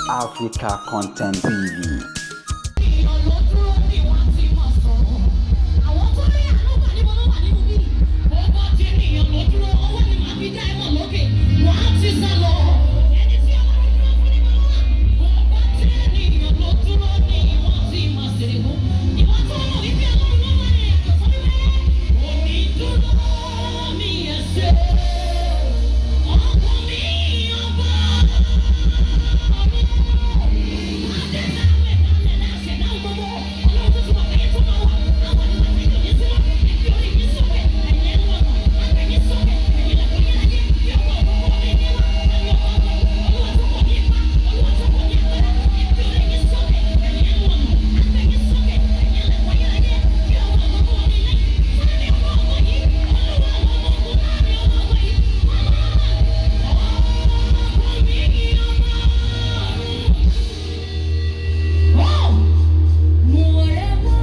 Africa Content TV. Èèyàn ló dúró ní wọ́n ti máa sọ̀rọ̀. Àwọn tó rí àánú gbà níbo ló wà nínú bí? Bó bá ti ènìyàn ló dúró, ọwọ́ ni màá fi dá ẹ̀wọ̀n lókè. Wọ́n á ti sá lọ. Ẹni tí Ọlọ́run dúró fún níbo ló wà? Bó bá ti ènìyàn ló dúró ní wọ́n ti máa ṣèrègùn. Ìwọ́n tó mọ̀ wípé Ọlọ́run ló máa rìnrìn àjò fún wípé òní dúró ní ẹsẹ̀. Ọkàn mi ọba ọ̀run. Wow! Mú ọ̀rẹ́ wá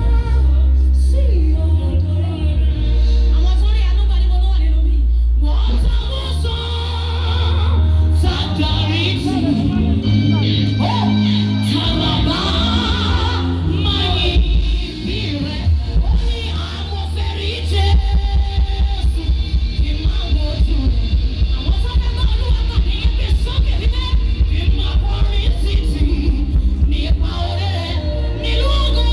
sí ọ̀dọ̀ rẹ̀. Àwọn tó rí àánú gbà níbo ló wà nínú bí? Wọ́n táwọn sọ sàdárí jù. Ó tàlàbà máa yí bí rẹ̀. Ó ní àwọn fẹ́ rí Jésù kí máa wojú rẹ̀. Àwọn tó fẹ́ bá Olúwa pàdé yẹn gbé sókè wípé kí máa kọrin títì nípa oore rẹ̀ nílùú ògo,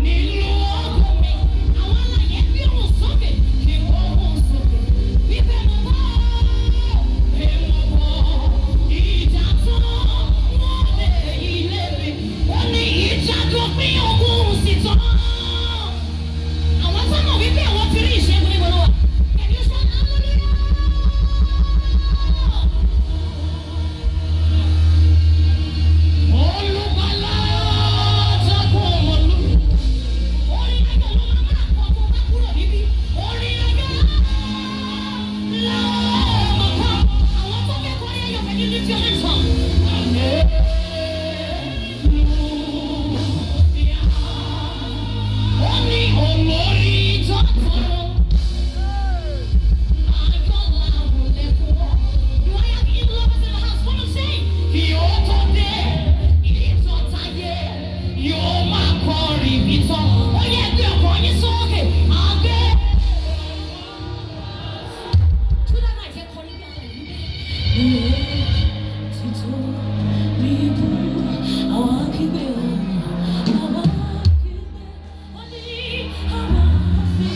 nílùú ògo mi. Àwọn alààyè gbé ohùn sókè kí wọ́n ohùn sókè wípé mo bọ́, pé mo bọ́ ìjà tó wọ́n lé ilé mi. Ó ní ìjà tó pín ogun sí tán. Àwọn tó mọ̀ wípé àwọn ti rí ìṣẹ́gun, níbo ló wà? Can you shout hallelujah? Olùgbàlà jagun olú. Orin ayọ̀ ló máa máa kọ tó bá kúrò níbí. Orin ayọ̀ la máa kọ. Àwọn tó fẹ́ kọrin ayọ̀, can you lift your hands up? Hallelujah. Ó ní olórí tuntun. Ayọ̀ làwọn lè fún ọ. Do I have evil lovers in the house? Come on, say. Kí ó tó dé, ìtọ́tayé yóò máa kọrin ìtàn. Ó yẹ gbé ọkọ̀ yín sókè. Àgbẹ̀. Túnde náà jẹ́ kọrin bí àwọn ìlú bẹ́ẹ̀. Títún níbú àwọn akígbe o, àwọn akígbe, ó ní àwọn àfi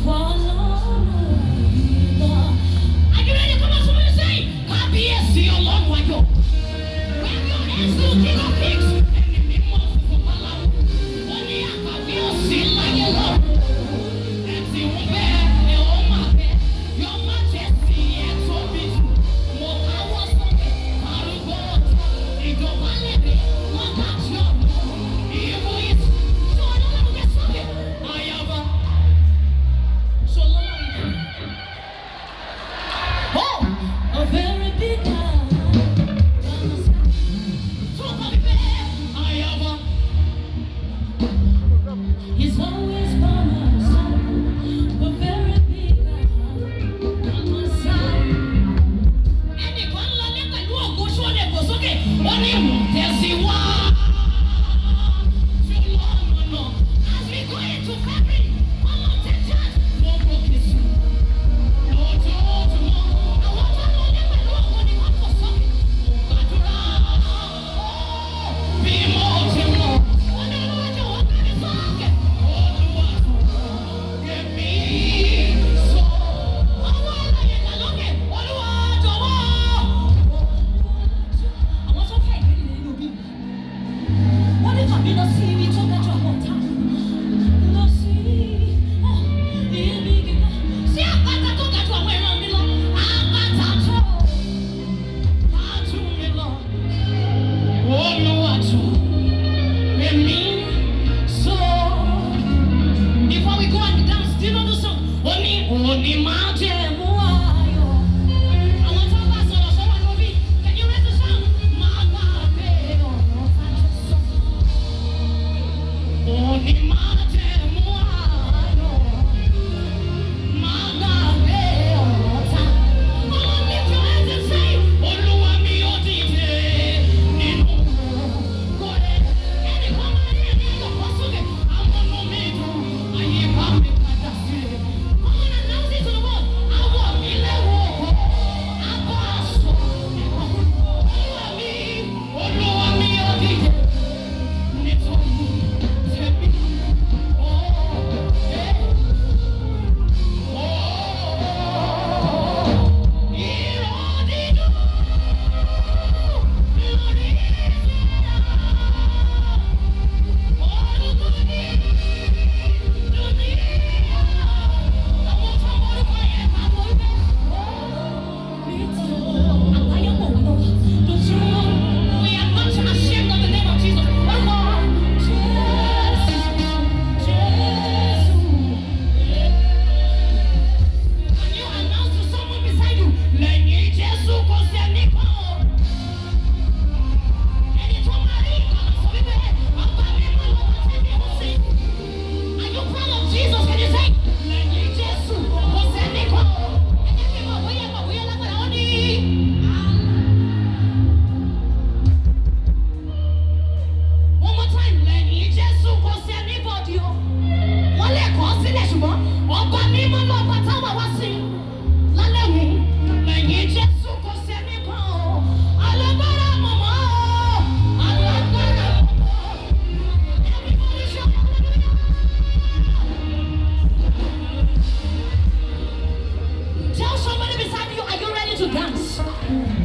fọlọ́run ìgbà. Are you ready? Come on, somebody say, Kábíyèsí Ọlọ́run ayọ̀. Wave your hands to King of Kings. Ẹni mímọ́ funfun báláwo. Ó ní àkàbí òsì láyé lọ́run. Ẹ ti ń bẹ́ ẹ ó máa bẹ́. Your Majesty, ẹ tóbi jù. Mo káwọ́ sókè, arúgbó ọjọ́. Ìdọ̀bálẹ̀ mi, wákàtí ọ̀run. Ìbò yìí, sọ ọlọ́run gbé sókè. Ayaba, sọ ọlọ́run. Oh, a very big God. Tó kọ́ mi pé ayaba. He's always by my side. A very big God by my side. Ẹnìkan ń lọlé pẹ̀lú ògo, ṣó lè fò sókè? Ó ní tẹ̀síwájú lọ́nà náà. As we go into February, come on, take charge. Mo gòkè sí lójoojúmọ́. Àwọn tó ń lọlé pẹ̀lú ògo ni wọ́n fò sókè. Mo gbàdúrà bí mo ti mọ̀. Ó ní Olúwa jọ̀wọ́ gbé mi sókè. Olúwa jọ̀wọ́ gbé mi sókè. Ọwọ́ alààyè là lókè. Olúwa jọ̀wọ́. Àwọn tó fẹ́ ìgbédìde nínú bí. Wá.